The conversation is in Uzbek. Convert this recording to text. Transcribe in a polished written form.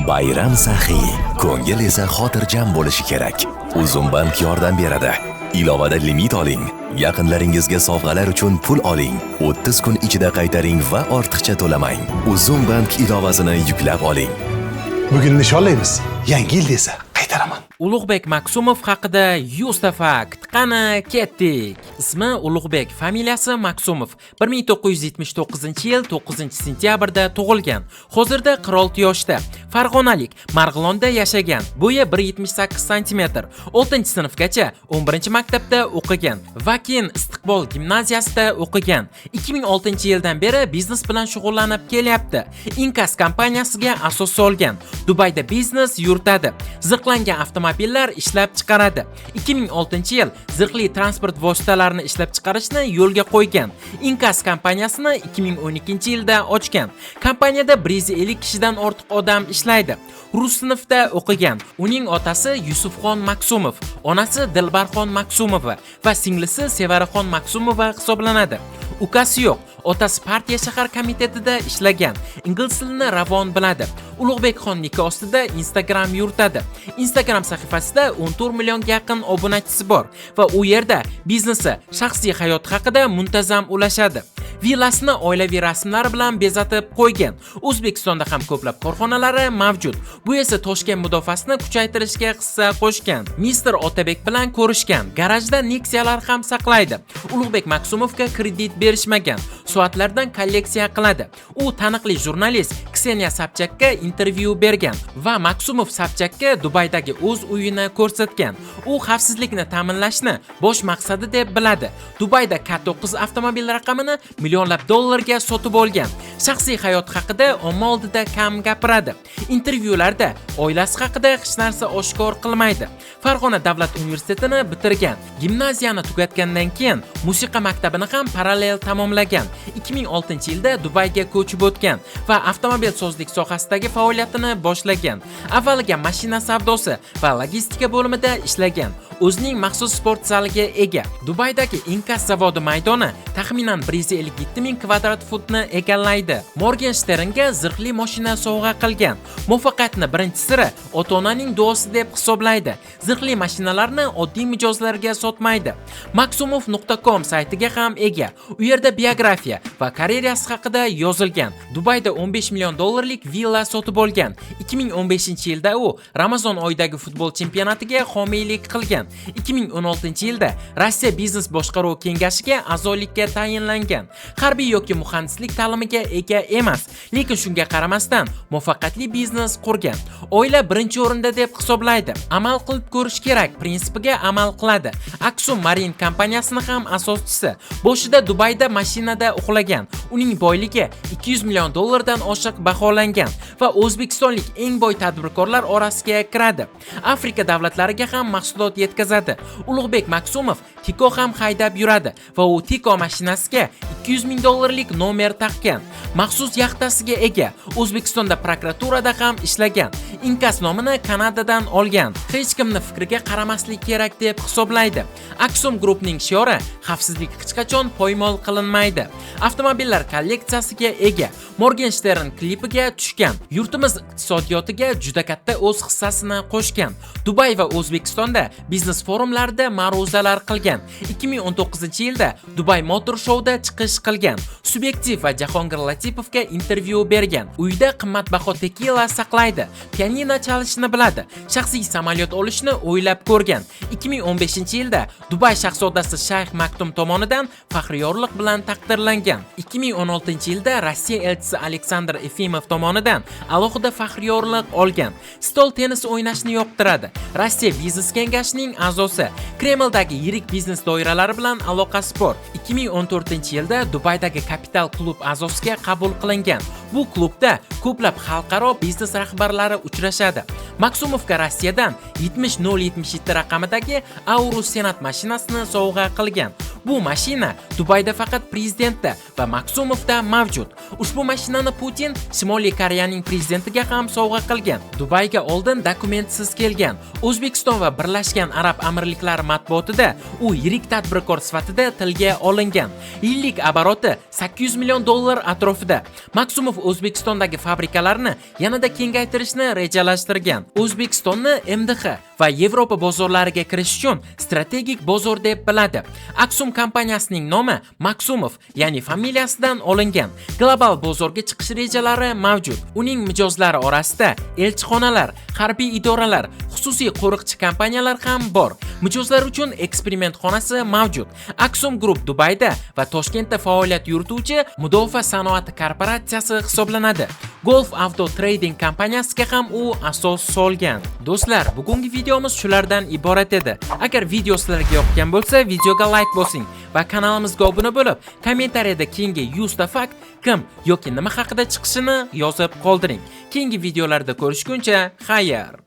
Bayram saxiy, ko'ngil esa xotirjam bo'lishi kerak. Uzumbank yordam beradi. Ilovada limit oling. Yaqinlaringizga sovg'alar uchun pul oling. 30 kun ichida qaytaring va ortiqcha to'lamang. Uzumbank ilovasini yuklab oling. Bugun nishonlaymiz. Yangi yilda esa qaytaraman. Ulug'bek Maksumov haqida 100 ta fakt. Qani, ketdik. Ismi Ulug'bek, familiyasi Maksumov. 1979-yil 9-sentyabrda tug'ilgan. Hozirda 46 yoshda. Farg'onalik, Marg'ilonda yashagan. Bo'yi 1.78 sm. 6-sinfgacha 11-maktabda o'qigan. Va keyin Istiqbol gimnaziyasida o'qigan. 2006-yildan beri biznes bilan shug'ullanib kelyapti. Inkas kompaniyasiga asos solgan. Dubayda biznes yuritadi. Zirhlangan avtomobillar ishlab chiqaradi. 2006-yil zirhli transport vositalarini ishlab chiqarishni yo'lga qo'ygan. Inkas kompaniyasini 2012-yilda ochgan. Kompaniyada 150 kishidan ortiq odam ishlaydi. Rus sinfda o'qigan. Uning otasi Yusufxon Maksumov, onasi Dilbarxon Maksumova va singlisi Sevaraxon Maksumova hisoblanadi. Ukasi yo'q. Otasi partiya shahar komitetida ishlagan. Ingliz tilini ravon biladi. Ulug'bekxon niki ostida Instagram yuritadi. Instagram sahifasida 14 millionga yaqin obunachisi bor va u yerda biznesi, shaxsiy hayoti haqida muntazam ulashadi. Villasini oilaviy rasmlar bilan bezatib qo'ygan. O'zbekistonda ham ko'plab korxonalari mavjud. Bu esa Toshkent mudofaasini kuchaytirishga hissa qo'shgan. Mister Otabek bilan ko'rishgan. Garajda Nexia'lar ham saqlaydi. Ulug'bek Maksumovga kredit berishmagan. Soatlardan kolleksiya qiladi. U taniqli jurnalist Kseniya Sobchakka intervyu bergan va Maksumov Sobchakka Dubaydagi o'z uyini ko'rsatgan. U xavfsizlikni ta'minlashni bosh maqsadi deb biladi. Dubayda K9 avtomobil raqamini millionlab dollarga sotib olgan. Shaxsiy hayot haqida omma oldida kam gapiradi. Intervyularda oilasi haqida hech narsa oshkor qilmaydi. Farg'ona davlat universitetini bitirgan. Gimnaziyani tugatgandan keyin musiqa maktabini ham parallel tamomlagan. 2006-yilda Dubayga ko'chib o'tgan va avtomobil sozlik sohasidagi faoliyatini boshlagan. Avvaliga mashina savdosi va logistika bo'limida ishlagan. O'zining maxsus sport zaliga ega. Dubaydagi Inkas zavodi maydoni taxminan 157 ming kvadrat futni egallaydi. Morgensternga zirhli mashina sovg'a qilgan. Muvaffaqiyatni birinchi siri ota-onaning duosi deb hisoblaydi. Zirhli mashinalarni oddiy mijozlarga sotmaydi. Maksumov.com saytiga ham ega. U yerda biografiya va karyerasi haqida yozilgan. Dubayda 15 million dollarlik villa sotib olgan. 2015-yilda u Ramazon oyidagi futbol chempionatiga homiylik qilgan. 2016-yilda Rossiya biznes boshqaruv kengashiga a'zolikka tayinlangan. Harbiy yoki muhandislik ta'limiga ega emas, lekin shunga qaramasdan muvaffaqiyatli biznes qurgan. Oila birinchi o'rinda deb hisoblaydi. Amal qilib ko'rish kerak prinsipiga amal qiladi. Aksum Marine kompaniyasini ham asoschisi. Boshida Dubayda mashinada uxlagan. Uning boyligi 200 million dollardan oshiq baholangan va o'zbekistonlik eng boy tadbirkorlar orasiga kiradi. Afrika davlatlariga ham mahsulot yetkazadi. Ulug'bek Maksumov Tico ham haydab yuradi va u Tico mashinasiga 200 ming dollarlik nomer taqqan. Maxsus yaxtasiga ega. O'zbekistonda prokuraturada ham ishlagan. Inkas nomini Kanadadan olgan. Hech kimni fikriga qaramaslik kerak deb hisoblaydi. Aksum Groupning shiori: xavfsizlik hech qachon poymol qilinmaydi. Avtomobillar kolleksiyasiga ega. Morgenstern klipiga tushgan. Yurtimiz iqtisodiyotiga juda katta o'z hissasini qo'shgan. Dubay va O'zbekistonda biznes forumlarida ma'ruzalar qilgan. 2019-yilda Dubay Motor Showda chiqish qilgan. Subyektiv va Jahongir Latipovga intervyu bergan. Uyda qimmatbaho tekila saqlaydi. Pianino chalishni biladi. Shaxsiy samolyot olishni o'ylab ko'rgan. 2015-yilda Dubay shahzodasi Shayx Maktum tomonidan faxriy yorliq bilan taqdirlangan. 2016-yilda Rossiya elchisi Aleksandr Efimov tomonidan alohida faxriy yorliq olgan. Stol tennisi o'ynashni yoqtiradi. Rossiya biznes kengashining a'zosi. Kremldagi yirik biznes doiralari bilan aloqasi bor. 2014-yilda Dubaydagi Capital klub a'zosiga qabul qilingan. Bu klubda ko'plab xalqaro biznes rahbarlari uchrashadi. Maksumovga Rossiyadan 70077 raqamidagi Aurus Senat mashinasini sovg'a qilgan. Bu mashina Dubayda faqat prezidentda va Maksumovda mavjud. Ushbu mashinani Putin Shimoliy Koreyaning prezidentiga ham sovg'a qilgan. Dubayga oldin dokumentsiz kelgan. O'zbekiston va Birlashgan Arab Amirliklari matbuotida u yirik tadbirkor sifatida tilga olingan. Yillik оборот i 800 million dollar atrofida. Maksumov O'zbekistondagi fabrikalarni yanada kengaytirishni rejalashtirgan. O'zbekistonni MDH va Yevropa bozorlariga kirish uchun strategik bozor deb biladi. Aksum kompaniyasining nomi Maksumov, ya'ni familiyasidan olingan. Global bozorga chiqish rejalari mavjud. Uning mijozlari orasida elchixonalar, harbiy idoralar, xususiy qo'riqchi kompaniyalar ham bor. Mijozlar uchun eksperiment xonasi mavjud. Aksum Group Dubayda va Toshkentda faoliyat yurituvchi mudofaa sanoati korporatsiyasi hisoblanadi. Golf Auto Trading kompaniyasiga ham u asos solgan. Do'stlar, bugungi videomiz shulardan iborat edi. Agar video sizlarga yoqqan bo'lsa, videoga like bosing va kanalimizga obuna bo'lib, kommentariyada keyingi 100 ta fakt kim yoki nima haqida chiqishini yozib qoldiring. Keyingi videolarda ko'rishguncha, xayr.